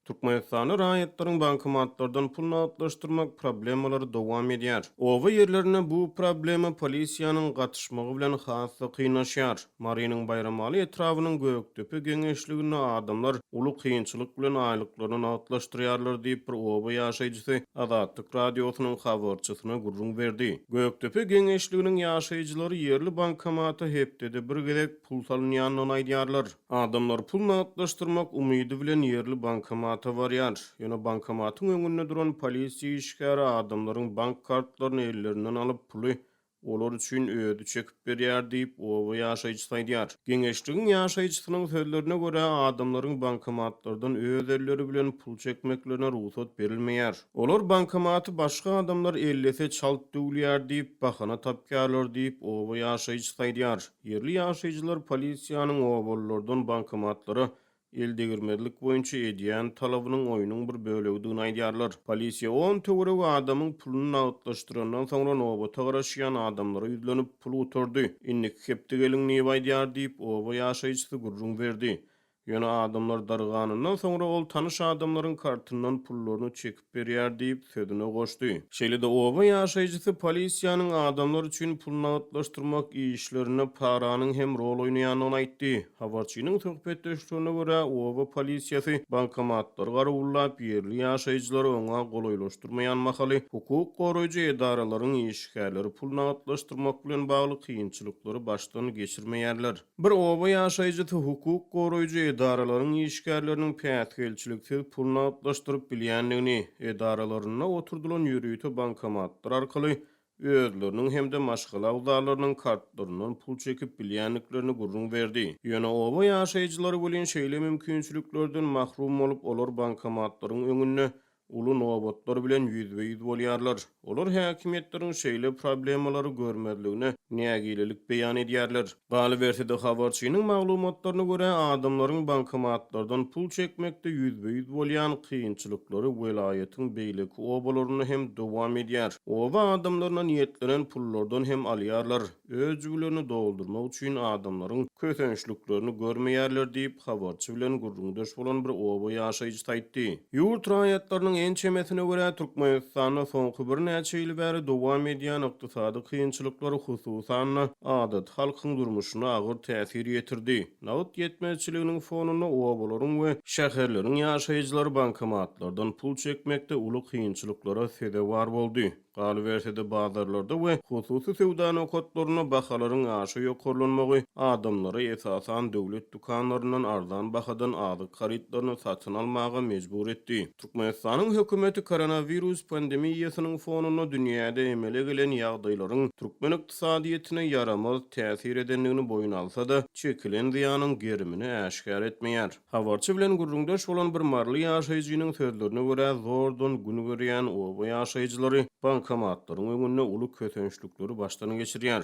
Türkmenistanda raýatlaryň bankomatlardan pul nagtlaşdyrmak problemalary dowam edýär. Oba ýerlerinde bu problema polisiýanyň gatyşmagy bilen has-da kynlaşýar. Marynyň Baýramaly etrabynyň Gökdepe geňeşliginde adamlar uly kynçylyk bilen aýlyklaryny nagtlaşdyrýarlar diýip, bir oba ýaşaýjysy Azatlyk Radiosynyň habarçysyna gürrüň berdi. Gökdepe geňeşliginiň ýaşaýjylary ýerli bankomata hepdede bir gezek pul salynýandygyny aýdýarlar. Adamlar pul nagtlaşdyrmak umydy bilen ýerli bankomata barýar. Ýöne bankomatyň öňünde duran polisiýa işgäri adamlaryň bank kartlaryny ellerinden alyp, puly olar üçin özi çekip berýär diýip, oba ýaşaýjysy aýdýar. Geňeşligiň ýaşaýjysynyň sözlerine görä, adamlaryň bankomatlardan öz elleri bilen pul çekmeklerine rugsat berilmeýär. Olar bankomaty başga adamlar ellese çalt döwülýär diýip, bahana tapýarlar diýip, oba ýaşaýjysy aýdýar. Ýerli ýaşaýjylar polisiýanyň obalylardan bankomatlara el degirmezlik boýunça edýän talabynyň oýnuň bir bölegidigini aýdýarlar. Polisiýa on töweregi adamyň puluny nagtlaşdyrandan soňra nobata garaşýan adamlara ýüzlenip, pul gutardy, indiki hepde geliň diýip aýdýar diýip, oba ýaşaýjysy gürrüň berdi. Ýöne adamlar darganyndan soňra ol tanyş adamlaryň kartyndan pullaryny çekip berýär diýip, sözüne goşdy. Şeýle-de oba ýaşaýjysy polisiýanyň adamlar üçin pul nagtlaşdyrmak işlerinde paranyň hem rol oýnaýandygyny aýtdy. Habarçynyň söhbetdeşlerine görä, oba polisiýasy bankomatlary garawullap, ýerli ýaşaýjylary oňa golaýlaşdyrmaýan mahaly, hukuk goraýjy edaralaryň işgärleri pul nagtlaşdyrmak bilen bagly kynçylyklary başdan geçirmeýärler. Bir oba ýaşaýjysy hukuk goraýjy edaralaryň işgärleriniň päsgelçiliksiz pul nagtlaşdyryp bilýändigini, edaralarynda oturdylan ýörite bankomatlar arkaly özleriniň hem-de maşgala agzalarynyň kartlaryndan pul çekip bilýändiklerini gürrüň berdi. Ýöne oba ýaşaýjylary welin şeýle mümkinçiliklerden mahrum bolup, olar bankomatlaryň öňünde uly nobatlar bilen ýüzbe-ýüz bolýarlar. Olar häkimiýetleriň şeýle problemalary görmezligine nägilelik beýan edýärler. Galyberse-de, habarçynyň maglumatlaryna görä, adamlaryň bankomatlardan pul çekmekde ýüzbe-ýüz bolýan kynçylyklary welaýatyň beýleki obalarynda hem dowam edýär. Oba adamlaryna niýetlenen pullardan hem alýarlar. Öz jübülerini doldurmak üçin adamlaryň kösençliklerini görmeýärler diýip, habarçy bilen gürrüňdeş bolan bir oba ýaşaýjysy aýtdy. Ýurt raýatlarynyň ençemesine görä, Türkmenistanda soňky birnäçe ýyl bäri dowam edýän ykdysady kynçylyklar, hususan-da, adaty halkyň durmuşyna agyr täsir ýetirdi. Nagt ýetmezçiliginiň fonunda obalaryň we şäherleriň ýaşaýjylary bankomatlardan pul çekmekde uly kynçylyklara sezewar boldy. Galyberse-de, bazarlarda we hususy söwda nokatlarynda bahalaryň aşa ýokarlanmagy adamlary esasan döwlet dükanlaryndan arzan bahadan azyk harytlaryny satyn almaga mejbur etdi. Türkmenistanyň hökümeti koronawirus pandemiýasynyň fonunda dünýäde emele gelen ýagdaýlaryň türkmen ykdysadyýetine ýaramaz täsir edendigini boýun alsa-da, çekilen zyýanyň gerimini äşgär etmeýär. Habarçy bilen gürrüňdeş bolan bir maryly ýaşaýjynyň sözlerine görä, zordan gün görýän oba ýaşaýjylary bankomatlaryň öňünde uly kösençlikleri başdan geçirýär.